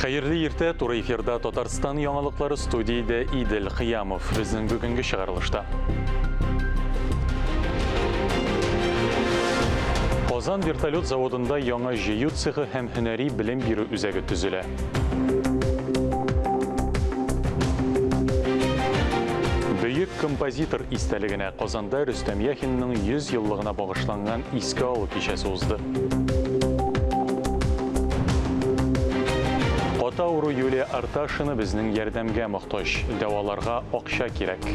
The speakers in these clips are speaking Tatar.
Хәерле иртә, туры эфирда Татарстан яңалыклары студиядә Идел Кыямов. Безнең бүгенге чыгарылышта. Казан вертолет заводында яңа җыю цехы һәм һөнәри белем бирү үзәге төзелә. Бөек композитор истәлегенә Казанда Рөстәм Яхинның 100 еллыгына багышланган искә алу кичәсе узды. Каты авыру Юлия Арташина безнең ярдәмгә мохтаҗ. Дәваларга акча кирәк.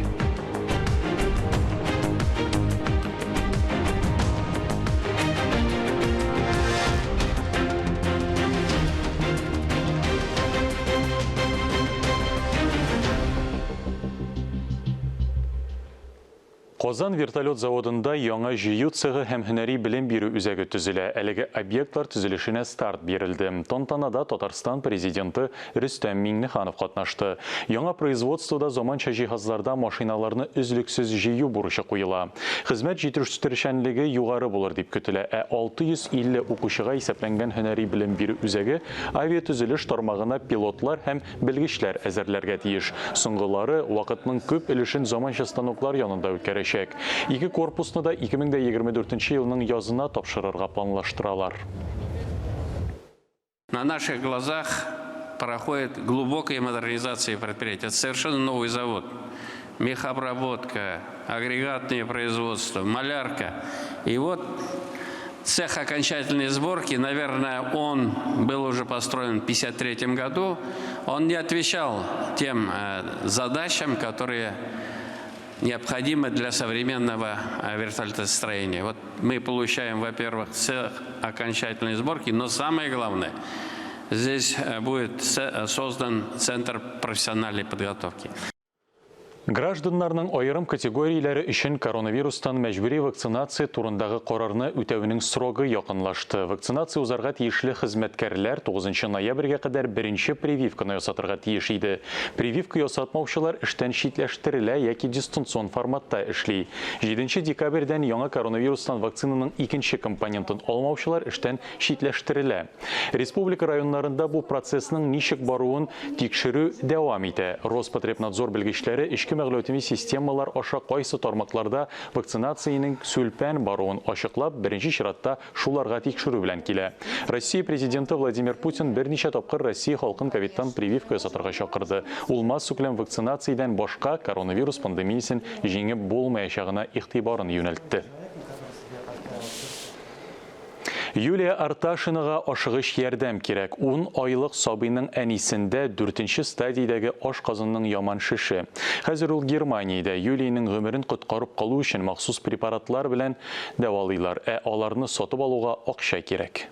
Казан вертолет заводында яңа җыю цехы һәм һөнәри белем бирү үзәге төзелә. Әлеге объектлар төзелешенә старт бирелде. Тантанада Татарстан Президенты Рөстәм Миңнеханов катнашты. Яңа производствода заманча җиһазларда машиналарны өзлексез җыю бурычы куела. Хезмәт җитештерүчәнлеге югары булыр дип көтелә, ә 650 укучыга исәпләнгән һөнәри белем бирү үзәге авиатөзелеш тармагына пилотлар һәм Белгечләр әзерләргә тиеш. Соңгылары вакытның күп өлешен заманча станоклар янында үткәрәчәк. Ике корпусны да 2024 елның язына тапшырырга планлаштыралар. На наших глазах проходит глубокая модернизация предприятия. Это совершенно новый завод. Мехобработка, агрегатное производство, малярка. И вот цех окончательной сборки, наверное, он был уже построен в 1953 году. Он не отвечал тем э, задачам, которые необходимы для современного э, вертолетостроения. Вот мы получаем, во-первых, цех окончательной сборки, но самое главное, здесь э, будет создан центр профессиональной подготовки. Гражданнарның аерым категорияләре өчен коронавирустан мәҗбүри вакцинация турындагы карарны үтәүнең срогы якынлашты. Вакцинация узарга тиешле хезмәткәрләр 9 ноябрьгә кадәр беренче прививканы ясатырга тиеш иде. Прививка ясатмаучылар эштән читләштерелә яки дистанцион форматта эшли. 7 декабрьдән яңа коронавирустан вакцинаның икенче компонентын алмаучылар эштән читләштерелә. Республика районнарында бу процессның ничек баруын тикшерү дәвам итә. Роспотребнадзор белгечләре эчке мәгълүмати системалар аша кайсы тармакларда вакцинациянең сүлпән баруын ачыклап, беренче чиратта шуларга тикшерү белән килә. Россия Президенты Владимир Путин берничә тапкыр Россия халкын ковидтан прививка ясатырга чакырды. Ул массакүләм вакцинациядән башка коронавирус пандемиясен җиңеп булмаячагына игътибарын юнәлтте. Юлия Арташинага ашыгыч ярдәм кирәк. Ун айлык сабыйның әнисендә дүртенче стадиядәге ашказанының яман шеше. Хәзер ул Германиядә. Юлиянең гомерен коткарып калу өчен махсус препаратлар белән дәвалыйлар. Ә аларны сатып алуга акча кирәк.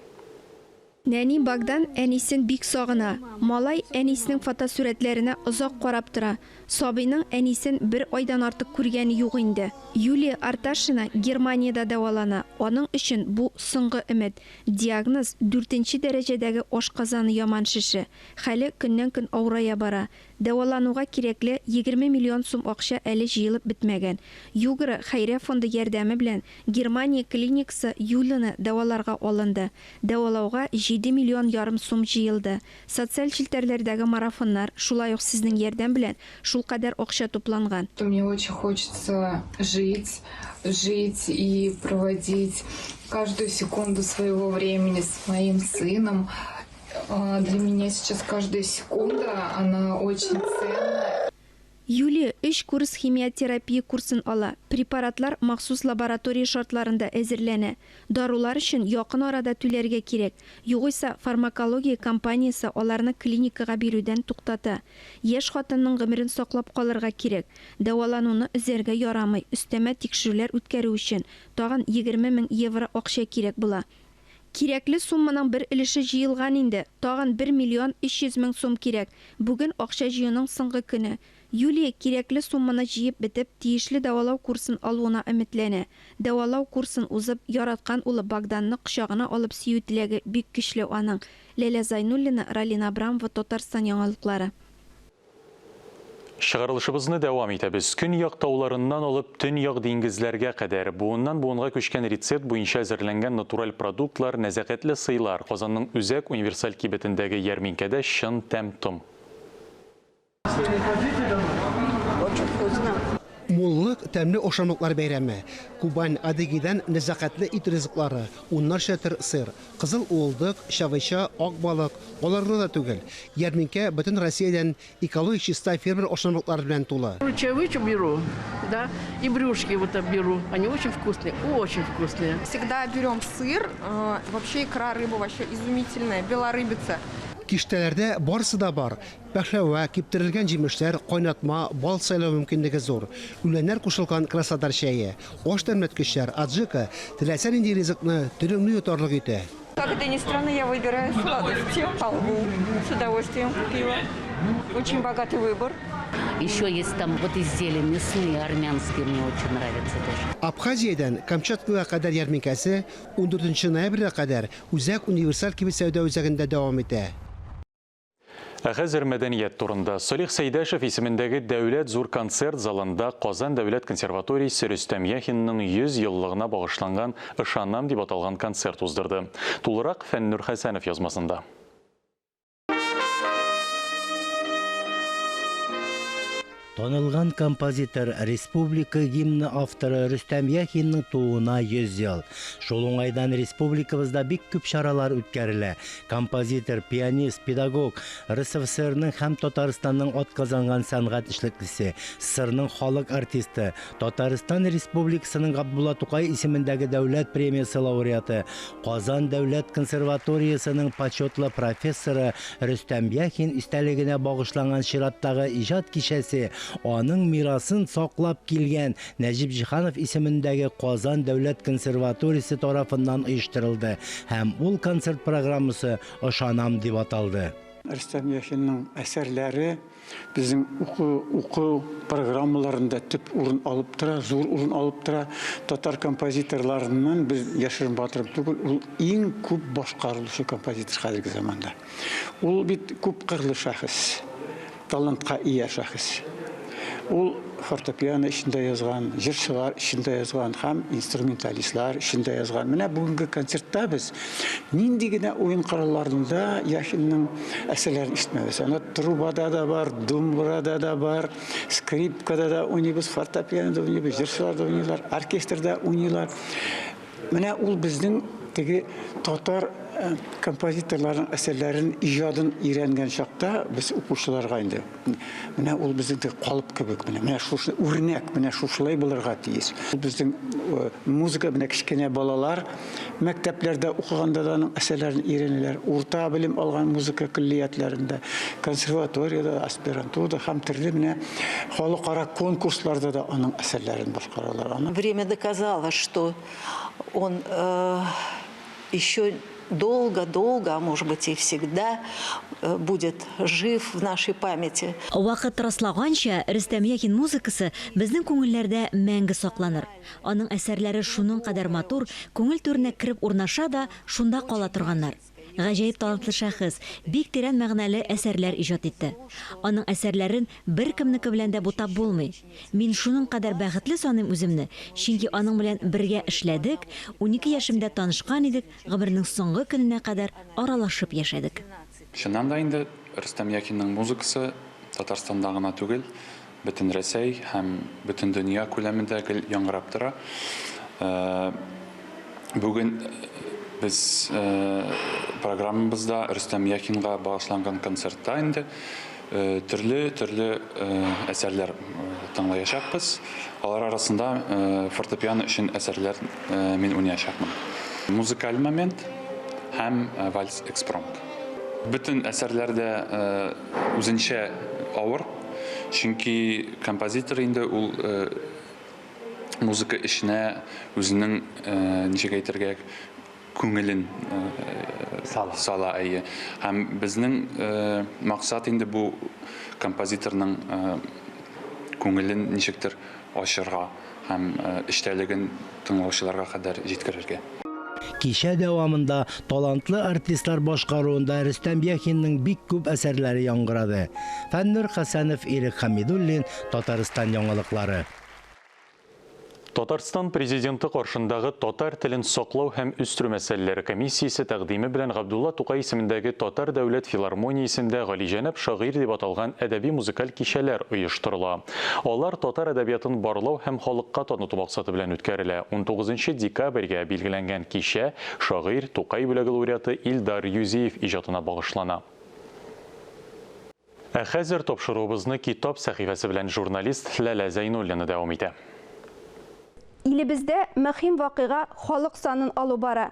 Нәни Богдан әнисен бик сагына. Малай әнисенең фотосурәтләренә озак карап тора. Сабыйның әнисен бер айдан артык күргәне юк инде. Юлия Арташина Германиядә дәвалана, аның өчен бу соңгы өмет. Диагноз, дүртенче дәрәҗәдәге ашказаны яман шеше. Хәле көннән-көн авырая бара. Дәвалануга кирәкле 20 миллион сум акча әле җыелып бетмәгән. Югра хәйрия фонды ярдәме белән Германия клиникасы Юлияне дәваларга алынды. Дәвалауга җиде миллион ярым сум җыелды. Социаль челтәрләрдәге марафоннар, шулай ук сезнең ярдәм белән шулкадәр акча тупланган. Мне очень хочется жить, жить и проводить каждую секунду своего времени с моим сыном. Для меня сейчас каждая секунда, она очень ценная. Юлия өч курс химиотерапия курсын ала. Препаратлар махсус лаборатория шартларында әзерләнә. Дарулар өчен якын арада түләргә кирәк. Югыйсә, фармакология компаниясе аларны клиникага бирүдән туктата. Яшь хатынның гомерен саклап калырга кирәк. Дәвалануны өзәргә ярамый, өстәмә тикшерүләр үткәрү өчен тагын 20 мең евро акча кирәк була. Кирәкле сумманың бер өлеше җыелган инде, тагын бер миллион 300 мең сум кирәк. Бүген акча җыюның соңгы көне. Юлия кирәкле сумманы җыеп бетеп, тиешле дәвалау курсын алуына өметләнә. Дәвалау курсын узып, яраткан улы Богданны кочагына алып сөю теләге бик көчле аның. Ләлә Зайнуллина, Ралина Абрамова, Татарстан яңалыклары. Чыгарылышыбызны дәвам итәбез. Көньяк тауларыннан алып төньяк диңгезләргә кадәр буыннан-буынга күчкән рецепт буенча әзерләнгән натураль продуктлар, нәзакәтле сыйлар Казанның үзәк универсаль кибетендәге ярминкәдә чын тәм-том. Муллык, тәмле ашамлыклар бәйрәме. Кубань, Адыгейдан нәзакәтле ит ризыклары, уннарча төр сыр, кызыл уылдык, чавыча, ак балык, алар гына да түгел. Ярминкә бөтен Россиядән Экологик чиста фермер ашамлыклары белән тулы. Чавычу беру, да, и брюшки вот беру. Они очень вкусные, очень вкусные. Всегда берем сыр, вообще икра рыба вообще изумительная, белорыбица. Киштәләрдә барысы да бар. Пәхләвә, киптерелгән җимешләр, кайнатма, бал сайлау мөмкинлеге зур. Үләннәр кушылган Краснодар чәе, аш тәмләткечләр, аджика теләсә нинди ризыкны телеңне йотарлык итә. Как это ни странно, я выбираю сладости, халву с удовольствием купила. Очень богатый выбор. Еще есть там вот изделия мясные, армянские, мне очень нравятся тоже. Абхазиядән Камчаткага кадәр ярминкәсе ундүртенче ноябрьгә кадәр Үзәк универсаль кибет сәүдә үзәгендә дәвам итә. Ә хәзер мәдәният турында. Салих Сәйдәшев исемендәге Дәүләт зур концерт залында Казан дәүләт консерваториясе Рөстәм Яхинның 100 еллыгына багышланган Ышанам дип аталган концерт уздырды. Тулырак Фәннүр Хәсәнов язмасында. Танылган композитор, республика гимны авторы Рөстәм Яхинның тууына 100 ел. Шул уңайдан республикабызда бик күп чаралар үткәрелә. Композитор, пианист, педагог, РСФСРның һәм Татарстанның атказанган сәнгать эшлеклесе, СССРның халык артисты, Татарстан Республикасының Габдулла Тукай исемендәге дәүләт премиясе лауреаты, Казан дәүләт консерваториясенең почетлы профессоры Рөстәм Яхин истәлегенә багышланган чираттагы иҗат кичәсе аның мирасын саклап килгән Нәҗип Җиһанов исемендәге Казан дәүләт консерваториясе тарафыннан оештырылды һәм ул концерт программасы Ышанам дип аталды. Рөстәм Яхинның әсәрләре Безнең уку, уку программаларында төп урын алып тора, зур урын алып тора. Татар композиторларыннан без яшерен батырып түгел, ул иң күп башкарылучы композитор хәзерге заманда. Ул бит күпкырлы шәхес, талантка ия шәхес. Ул фортепиано өчен дә язган, җырчылар өчен дә язган һәм инструменталистлар өчен дә язган. Менә бүгенге концертта без нинди генә уен коралларында Яхинның әсәрләрен ишетмәбез. Анда трубада да бар, думбрада да бар, скрипкада да уйныйбыз, фортепианода уйныйбыз, җырчылар да уйныйлар, оркестрда уйныйлар. Менә ул безнең теге татар э, композиторларының әсәрләрен, иҗадын өйрәнгән чакта без укучыларга инде менә ул безнең теге калып кебек, менә менә шушы үрнәк, менә шушылай булырга тиеш. Ул безнең э, музыка менә кечкенә балалар мәктәпләрдә укыганда да аның әсәрләрен өйрәнәләр. Урта белем алган музыка көллиятләрендә, консерваториядә, аспирантурада һәм төрле менә халыкара конкурсларда да аның әсәрләрен башкаралар. Аны Время доказало, что он э, еще долго-долго, а может быть и всегда э, будет жив в нашей памяти. Вакыт раслаганча, Рөстәм Яхин музыкасы безнең күңелләрдә мәңге сакланыр. Аның әсәрләре шуның кадәр матур, күңел түренә кереп урнаша да, шунда кала торганнар. Гаҗәеп талантлы шәхес, бик тирән мәгънәле әсәрләр иҗат итте. Аның әсәрләрен беркемнеке белән дә бутап булмый. Мин шуның кадәр бәхетле саныйм үземне, чөнки аның белән бергә эшләдек, 12 яшемдә танышкан идек, гомернең соңгы көненә кадәр аралашып яшәдек. Чыннан да инде, Рөстәм Яхинның музыкасы Татарстанда гына түгел, бөтен Рәсәй һәм бөтен дөнья күләмендә гел яңгырап тора. Бүген без программабызда Рөстәм Яхинга багышланган концертта инде төрле-төрле әсәрләр тыңлаячакбыз. Алар арасында фортепиано өчен әсәрләр мин уйнаячакмын. Музыкаль момент һәм вальс экспромт. Бөтен әсәрләр дә үзенчә авыр, чөнки композитор инде ул музыка эченә үзенең, ничек әйтергә, күңелен сала. Сала, әйе. Һәм безнең максат инде бу композиторның күңелен ничектер ачырга һәм эчтәлеген тыңлаучыларга кадәр җиткерергә. Кичә дәвамында талантлы артистлар башкаруында Рөстәм Яхинның бик күп әсәрләре яңгырады. Фәннур Хәсәнов, Ирек Хәмидуллин, Татарстан яңалыклары. Татарстан Президенты каршындагы татар телен саклау һәм үстерү мәсьәләләре комиссиясе тәкъдиме белән Габдулла Тукай исемендәге Татар дәүләт филармониясендә Галиҗәнап шагыйрь дип аталган әдәби-музыкаль кичәләр оештырыла. Алар татар әдәбиятын барлау һәм халыкка таныту максаты белән үткәрелә. 19 декабрьгә билгеләнгән кичә шагыйрь, Тукай бүләге лауреаты Илдар Юзеев иҗатына багышлана. Ә хәзер тапшыруыбызны Китап сәхифәсе белән журналист Ләлә Зәйнуллина дәвам итә. Илебездә мөһим вакыйга, халык санын алу бара.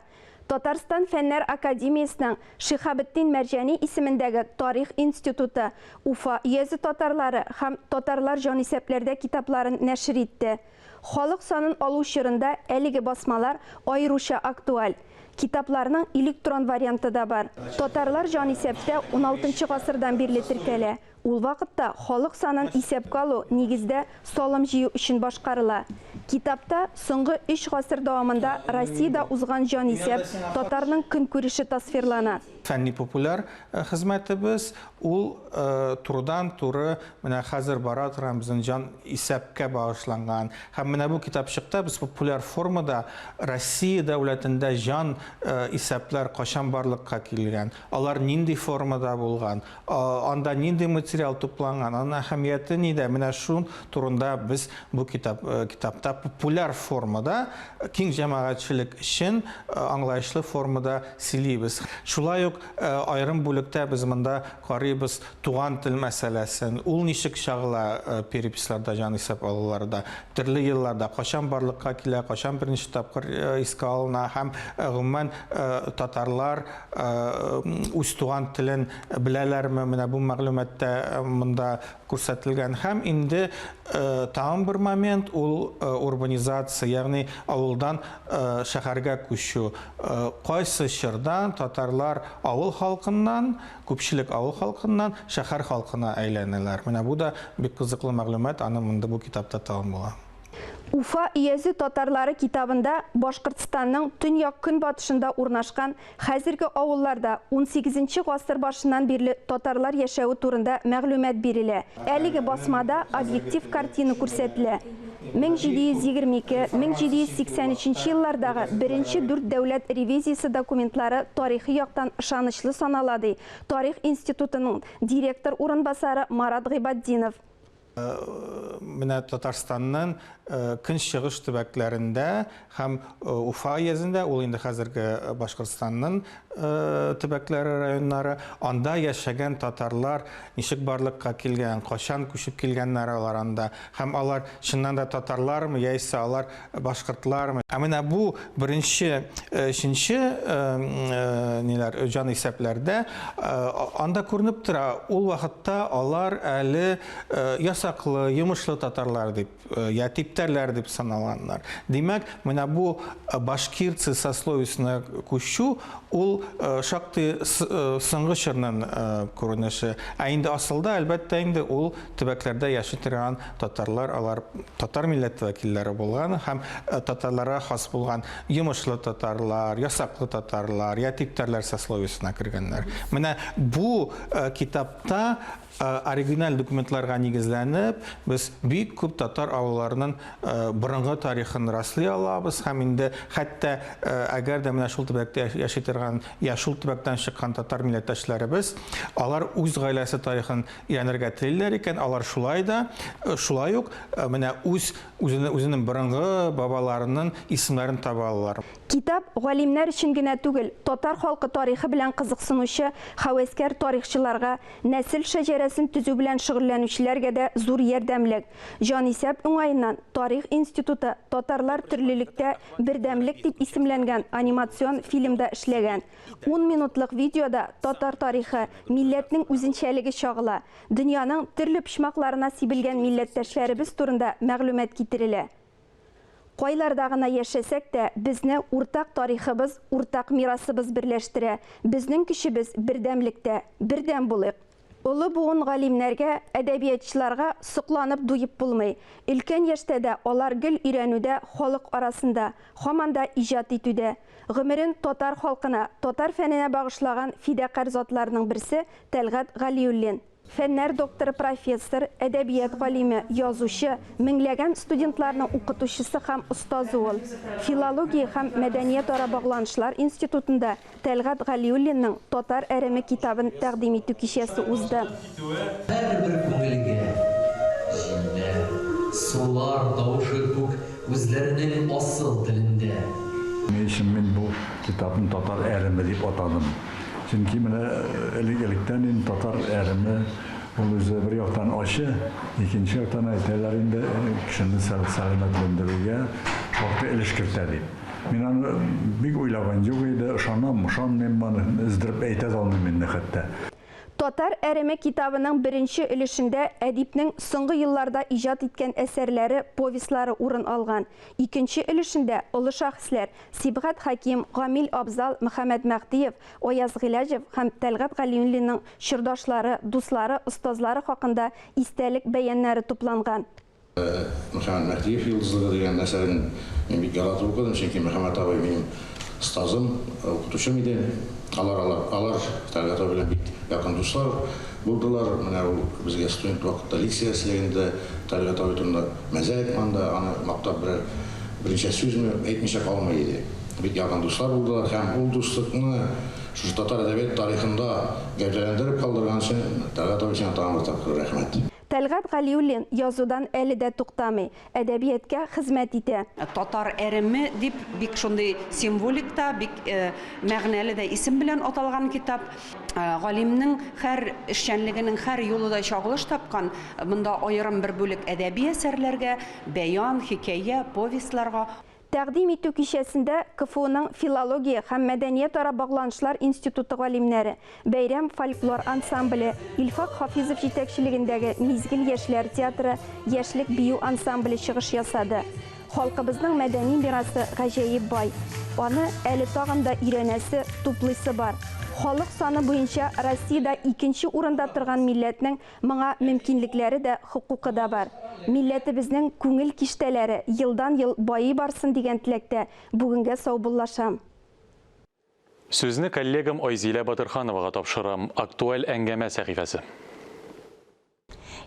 Татарстан Фәннәр академиясенең Шиһабетдин Мәрҗани исемендәге Тарих институты Уфа өязе татарлары һәм Татарлар җанисәпләрдә китапларын нәшер итте. Халык санын алу чорында әлеге басмалар аеруча актуаль. Китапларның электрон варианты да бар. Татарлар җанисәптә уналтынчы гасырдан бирле теркәлә. Ул вакытта халык санын исәпкә алу, нигездә, салым җыю өчен башкарыла. Китапта соңгы өч гасыр дәвамында Россиядә узган җанисәп, татарның көнкүреше тасвирлана. Фәнни-популяр хезмәтебез ул турыдан-туры менә хәзер бара торган безнең җан исәпкә багышланган. Һәм менә бу китапчыкта без популяр формада Россия дәүләтендә җан исәпләр кайчан барлыкка килгән, алар нинди формада булган, анда нинди материал тупланган, аның әһәмияте нидә, менә шул турында без бу китап, китапта популяр формада киң җәмәгатьчелек өчен аңлаешлы формада сөйлибез. Шулай ук аерым бүлектә без монда карыйбыз туган тел мәсьәләсен, ул ничек чагыла переписьларда, җанисәп алуларда, төрле елларда, кайчан барлыкка килә, кайчан беренче тапкыр искә алына һәм гомумән татарлар үз туган телен беләләрме, менә бу мәгълүмат та монда күрсәтелгән. Һәм инде тагын бер момент, ул урбанизация, ягъни авылдан шәһәргә күчү. Кайсы чордан татарлар авыл халкыннан, күпчелек авыл халкыннан шәһәр халкына әйләнәләр. Менә бу да бик кызыклы мәгълүмат, аны монда бу китапта тагын була. Уфа өязе татарлары китабында Башкортстанның төньяк-көнбатышында урнашкан хәзерге авылларда унсигезенче гасыр башыннан бирле татарлар яшәве турында мәгълүмат бирелә. Әлеге басмада объектив картина күрсәтелә. 1722, 1783 еллардагы беренче дүрт дәүләт ревизиясе документлары тарихи яктан ышанычлы санала, ди Тарих институтының директор урынбасары Марат Гыйбатдинов. Менә Татарстанның көнчыгыш төбәкләрендә һәм Уфа өязендә, ул инде хәзерге Башкортстанның төбәкләре, районнары, анда яшәгән татарлар ничек барлыкка килгән, кайчан күчеп килгәннәр алар анда, һәм алар чыннан да татарлармы, яисә алар башкортлармы? Ә менә бу беренче, өченче ниләр, җанисәпләрдә анда күренеп тора, ул вакытта алар әле ясаклы, йомышлы татарлар дип, я типтәрләр дип саналганнар. Димәк, менә бу башкирцы сословиесенә күчү, ул шактый соңгы чорның күренеше. Ә инде асылда, әлбәттә инде, ул төбәкләрдә яши торган татарлар, алар татар милләте вәкилләре булган һәм татарларга хас булган йомышлы татарлар, ясаклы татарлар, я типтәрләр сословиесенә кергәннәр. Менә бу китапта оригиналь документларга нигезләнеп, без бик күп татар авылларының борынгы тарихын раслый алабыз һәм инде хәтта әгәр дә менә шул төбәктә яши торган я шул төбәктән чыккан татар милләттәшләребез, алар үз гаиләсе тарихын өйрәнергә телиләр икән, алар шулай да, шулай ук менә үз үзенең борынгы бабаларының исемнәрен таба алалар. Китап галимнәр өчен генә түгел, татар халкы тарихы белән кызыксынучы һәвәскәр тарихчыларга, нәсел шәҗәрәсен төзү белән шөгыльләнүчеләргә дә зур ярдәмлек. Җанисәп уңаеннан Тарих институты Татарлар төрлелектә бердәмлек дип исемләнгән анимацион фильм да эшләгән. Ун минутлык видеода татар тарихы, милләтнең үзенчәлеге чагыла, дөньяның төрле почмакларына сибелгән милләттәшләребез турында мәгълүмат китерелә. Кайларда гына яшәсәк тә, безне уртак тарихыбыз, уртак мирасыбыз берләштерә. Безнең көчебез, бердәмлектә. Бердәм булыйк! Олы буын галимнәргә, әдәбиятчыларга сокланып дуеп булмый. Өлкән яшьтә дә алар гел өйрәнүдә, халык арасында, һаман да иҗат итүдә. Гомерен татар халкына, татар фәненә багышлаган фидакарь затларның берсе, Тәлгать Галиуллин. Фәннәр докторы, профессор, әдәбият галиме, язучы, меңләгән студентларның укытучысы һәм остазы ул. Филология һәм мәдәниятара багланышлар институтында Тәлгать Галиуллинның Татар әреме китабын тәкъдим итү кичәсе узды. Һәрбер күңелгә җилләр, сулар тавышы күк үзләренең асыл телендә. Ни өчен мин бу китапны Татар әреме дип атадым? Чөнки менә элек-электән инде татар әреме ул үзе бер яктан ачы, икенче яктан әйтәләр инде кешене сәламәтләндерүгә шактый өлеш кертә дип. Мин аны бик уйлаган юк иде, ышанам, ышанмыйм, аны өздереп әйтә дә алмыйм инде хәтта. Татар әреме китабының беренче өлешендә әдипнең соңгы елларда иҗат иткән әсәрләре, повестьлары урын алган. Икенче өлешендә олы шәхесләр, Сибгат Хәким, Гамил Абзал, Мөхәммәт Мәһдиев, Аяз Гыйләҗев һәм Тәлгать Галиуллинның чордашлары, дуслары, остазлары хакында истәлек бәяннары тупланган. Мөхәммәт Мәһдиев йолдызлыгы дигән әсәрен мин бик яратып укыдым, чөнки Мөхәммәт абый минем остазым, укытучым иде. Алар, алар, алар Тәлгать абый белән бик якын дуслар булдылар. Менә ул безгә студент вакытта лекция эшләгәндә Тәлгать абый турында мәзәк анда аны мактап берәр берничә сүзме әйтмичә калмый иде. Бик якын дуслар булдылар һәм ул дуслыкны шушы татар әдәбият тарихында гәүдәләндереп калдырган өчен Тәлгать абый сиңа тагын бер тапкыр рәхмәт. Тәлгать Галиуллин язудан әле дә туктамый, әдәбияткә хезмәт итә. Татар әреме дип бик шундый символик та, бик мәгънәле дә исем белән аталган китап. Галимнең һәр эшчәнлегенең һәр юлы да чагылыш тапкан. Монда аерым бер бүлек әдәби әсәрләргә, бәян, хикәя, повестьларга. Тәкъдим итү кичәсендә КФУның Филология һәм мәдәниятара багланышлар институты галимнәре, Бәйрәм фольклор ансамбле, Илфак Хафизов җитәкчелегендәге Мизгел яшьләр театры, Яшьлек бию ансамбле чыгыш ясады. Халкыбызның мәдәни мирасы гаҗәеп бай. Аны әле тагын да өйрәнәсе, туплыйсы бар. Халык саны буенча Россиядә икенче урында торган милләтнең Моңа мөмкинлекләре дә, хокукы да бар. Милләтебезнең күңел киштәләре елдан-ел байый барсын дигән теләктә бүгенгә саубуллашам. Сүзне коллегам Айзилә Батырхановага тапшырам. Актуаль әңгәмә сәхифәсе.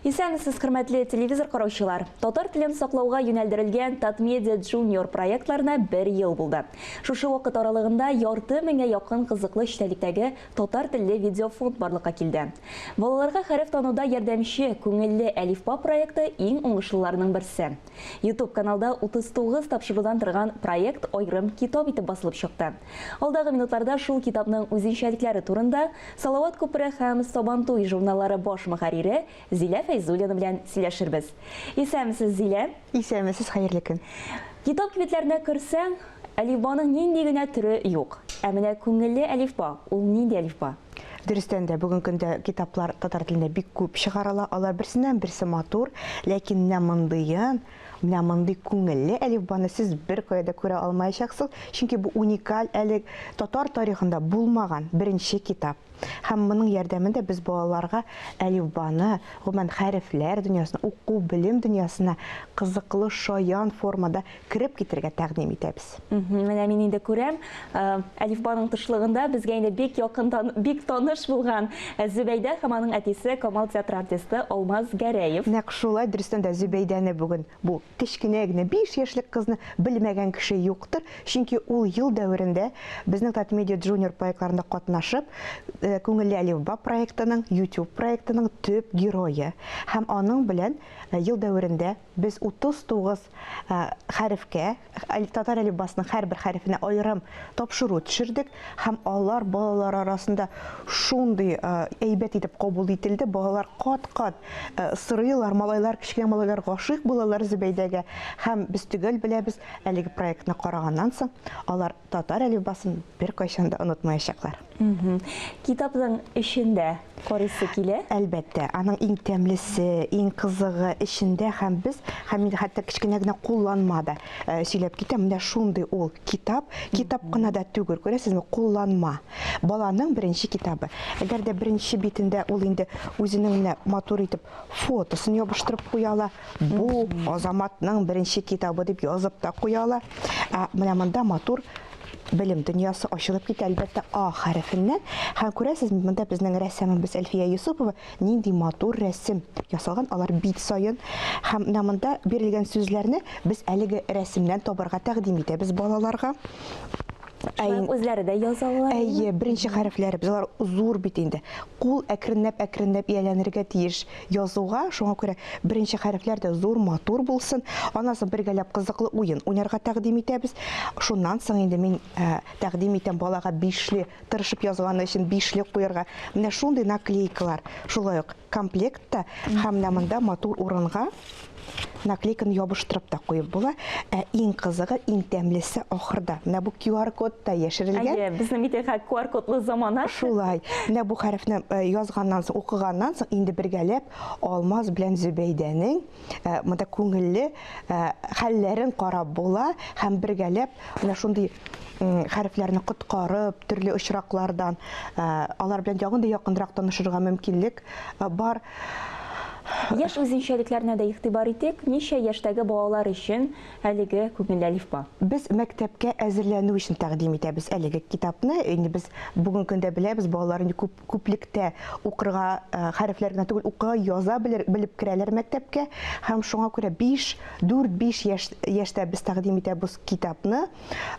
Исәнмесез, хөрмәтле телевизор караучылар! Татар телен саклауга юнәлдерелгән Татмедиа Junior проектларына бер ел булды. Шушы вакыт аралыгында ярты меңгә якын кызыклы эчтәлектәге татар телле видеофонд барлыкка килде. Балаларга хәреф тануда ярдәмче Күңелле әлифба проекты иң уңышлыларның берсе. YouTube каналда 39 тапшырудан торган проект аерым китап итеп басылып чыкты. Алдагы минутларда шул китапның үзенчәлекләре турында Салават күпере һәм Сабантуй журналлары баш мөхәррире Зилә Фәйзуллина белән сөйләшербез. Исәнмесез, Зилә! Исәнмесез, хәерле көн! Китап кибетләренә керсәң, әлифбаның нинди генә төре юк. Ә менә күңелле әлифба, ул нинди әлифба? Дөрестән дә, бүгенге көндә китаплар татар телендә бик күп чыгарыла. Алар берсеннән-берсе матур, ләкин менә мондыен, менә мондый күңелле әлифбаны сез беркая да күрә алмаячаксыз, чөнки бу уникаль, әле татар тарихында булмаган беренче китап. Һәм моның ярдәмендә без балаларга әлифбаны, гомумән, хәрефләр дөньясына, уку, белем дөньясына кызыклы, шаян формада кереп китергә тәкъдим итәбез. Менә мин инде күрәм, әлифбаның тышлыгында безгә инде бик якын, бик таныш булган Зөбәйдә һәм аның әтисе Камал театры артисты Алмаз Гәрәев. Нәкъ шулай, дөрестән дә, Зөбәйдәне бүген бу Кечкенә генә биш яшьлек кызны белмәгән кеше юктыр, чөнки ул ел дәверендә безнең Татмедиа Junior проектларында катнашып, Күңелле әлифба проектының, YouTube проектының төп герое. Һәм аның белән ел дәверендә без 39 хәрефкә, татар әлифбасының һәрбер хәрефенә аерым тапшыру төшердек һәм алар балалар арасында шундый әйбәт итеп кабул ителде, балалар кат-кат Сорыйлар, малайлар, кечкенә малайлар гашыйк булалар Зөбәйдәгә. Һәм без төгәл беләбез, әлеге проектны караганнан соң, алар татар әлифбасын беркайчан да онытмаячаклар. Китапның эчендә карыйсы килә. Әлбәттә, аның иң тәмлесе, иң кызыгы эчендә һәм без, һәм инде хәтта кечкенә генә кулланма да э, сөйләп китәм. Менә шундый ул китап, китап кына да түгел, күрәсезме, кулланма. Баланың беренче китабы. Әгәр дә беренче битендә ул инде үзенең менә матур итеп фотосын ябыштырып куя ала. Бу Азаматның беренче китабы дип язып та куя ала. Ә менә монда матур белем дөньясы ачылып китә, әлбәттә, А хәрефеннән. Һәм күрәсез, монда безнең рәссамыбыз Әлфия Юсупова нинди матур рәсем ясалган, алар бит саен. Һәм менә монда бирелгән сүзләрне без әлеге рәсемнән табарга тәкъдим итәбез балаларга. Шулай ук үзләре дә яза алалар. Әйе, беренче хәрефләребез, алар зур бит инде. Кул әкренләп-әкренләп ияләнергә тиеш язуга, шуңа күрә беренче хәрефләр дә зур, матур булсын. Аннан соң бергәләп кызыклы уен уйнарга тәкъдим итәбез. Шуннан соң инде мин тәкъдим итәм балага бишле, тырышып язганы өчен бишле куярга. Менә шундый наклейкалар, шулай ук комплектта һәм менә монда матур урынга наклейканы ябыштырып та куеп була. Ә иң кызыгы, иң тәмлесе ахырда. Менә бу QR-код та яшерелгән. Әйе, безнең бит хәзер QR-кодлы замана. Шулай. Менә бу хәрефне э, язганнан соң, укыганнан соң инде бергәләп Алмаз белән Зөбәйдәнең э, монда күңелле э, хәлләрен карап була һәм бергәләп менә шундый хәрефләрне коткарып, төрле очраклардан алар белән тагын да якынрак танышырга мөмкинлек бар. Яшь үзенчәлекләренә дә игътибар итик, ничә яшьтәге балалар өчен әлеге Күңелле әлифба? Без мәктәпкә әзерләнү өчен тәкъдим итәбез әлеге китапны. Инде без бүгенге көндә беләбез, балалар инде күп, күплектә укырга, хәрефләр генә түгел, укыга, яза белер, белеп керәләр мәктәпкә. Һәм шуңа күрә 5, 4-5 яшь, яшьтә без тәкъдим итәбез китапны.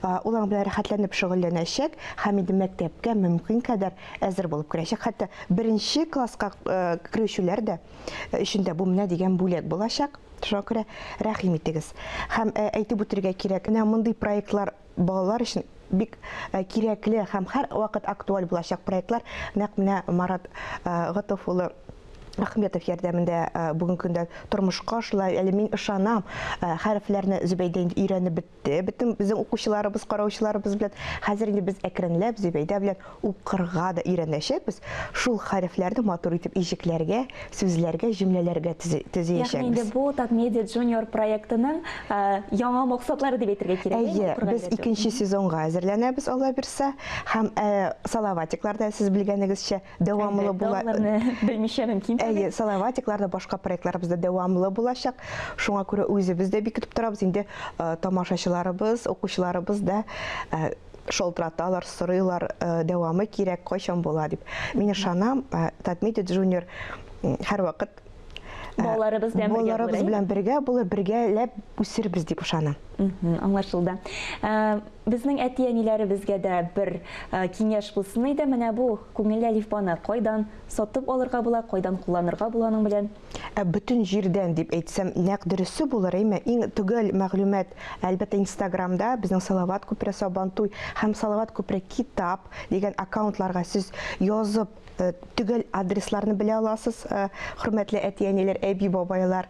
Ул аның белән рәхәтләнеп шөгыльләнәчәк һәм инде мәктәпкә мөмкин кадәр әзер булып керәчәк. Хәтта беренче класска керүчеләр дә өчен дә бу менә дигән бүләк булачак. Шуңа күрә рәхим итегез. Һәм әйтеп үтергә кирәк, менә мондый проектлар балалар өчен бик кирәкле һәм һәрвакыт актуаль булачак проектлар нәкъ менә Марат Готов улы Ахметов ярдәмендә бүгенге көндә тормышка ашыла. Әле мин ышанам, хәрефләрне Зөбәйдә инде өйрәнеп бетте. Бөтен безнең укучыларыбыз, караучыларыбыз белән хәзер инде без әкренләп Зөбәйдә белән укырга да өйрәнәчәкбез. Шул хәрефләрне матур итеп иҗекләргә, сүзләргә, җөмләләргә төзиячәкбез. Ягъни инде бу Татмедиа Junior проектының яңа максатлары дип әйтергә кирәк, әйе, без икенче сезонга әзерләнәбез, Алла бирса. Һәм Салаватиклар да, сез белгәнегезчә, дәвамлы була. Аларны белмичә мөмкин түгел. Әйе, Салаватиклар да, башка проектларыбыз да дәвамлы булачак. Шуңа күрә үзебез дә бик көтеп торабыз. Инде тамашачыларыбыз, укучыларыбыз да шалтыраталар, сорыйлар, дәвамы кирәк, кайчан була дип. Мин ышанам, Татмедиа Junior һәрвакыт балаларыбыз белән бергә балаларыбыз белән бергә булыр, бергәләп үсербез дип ышанам. Аңлашылды. Безнең әти-әниләребезгә дә бер киңәш булсын иде, менә бу күңелле әлифбаны кайдан сатып алырга була, кайдан кулланырга була аның белән? Ә бөтен җирдән дип әйтсәм, нәкъ дөресе булыр, әйме? Иң төгәл мәгълүмат, әлбәттә, Инстаграмда, безнең Салават күпере Сабантуй һәм Салават күпере китап дигән аккаунтларга сез язып, төгәл адресларны белә аласыз, хөрмәтле әти-әниләр, әби-бабайлар.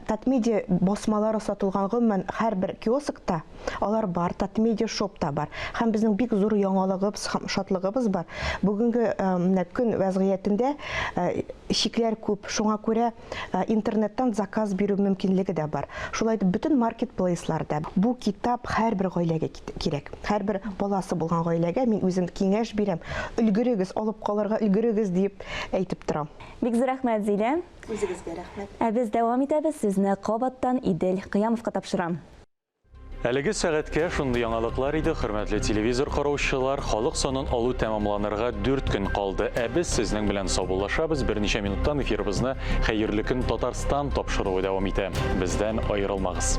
Татмедиа басмалары сатылган гомумән һәрбер киоскта алар бар, Татмедиа шоп та бар. Һәм безнең бик зур яңалыгыбыз һәм шатлыгыбыз бар. Бүгенге менә көн вәзгыятендә чикләр күп, шуңа күрә интернеттан заказ бирү мөмкинлеге дә бар. Шулай итеп, бөтен маркетплейсларда бу китап һәрбер гаиләгә кирәк. Һәрбер баласы булган гаиләгә мин үзем киңәш бирәм, өлгерегез, алып калырга өлгерегез диеп әйтеп торам. Бик зур рәхмәт, Зилә. Үзегезгә рәхмәт. Ә без дәвам итәбез, сүзне кабаттан Идел Кыямовка тапшырам. Әлеге сәгатькә шундый яңалыклар иде, хөрмәтле телевизор караучылар, халык санын алу тәмамланырга 4 көн калды. Ә без сезнең белән саубуллашабыз. Берничә минуттан эфирыбызны Хәерле көн Татарстан тапшыруы дәвам итә. Бездән аерылмагыз.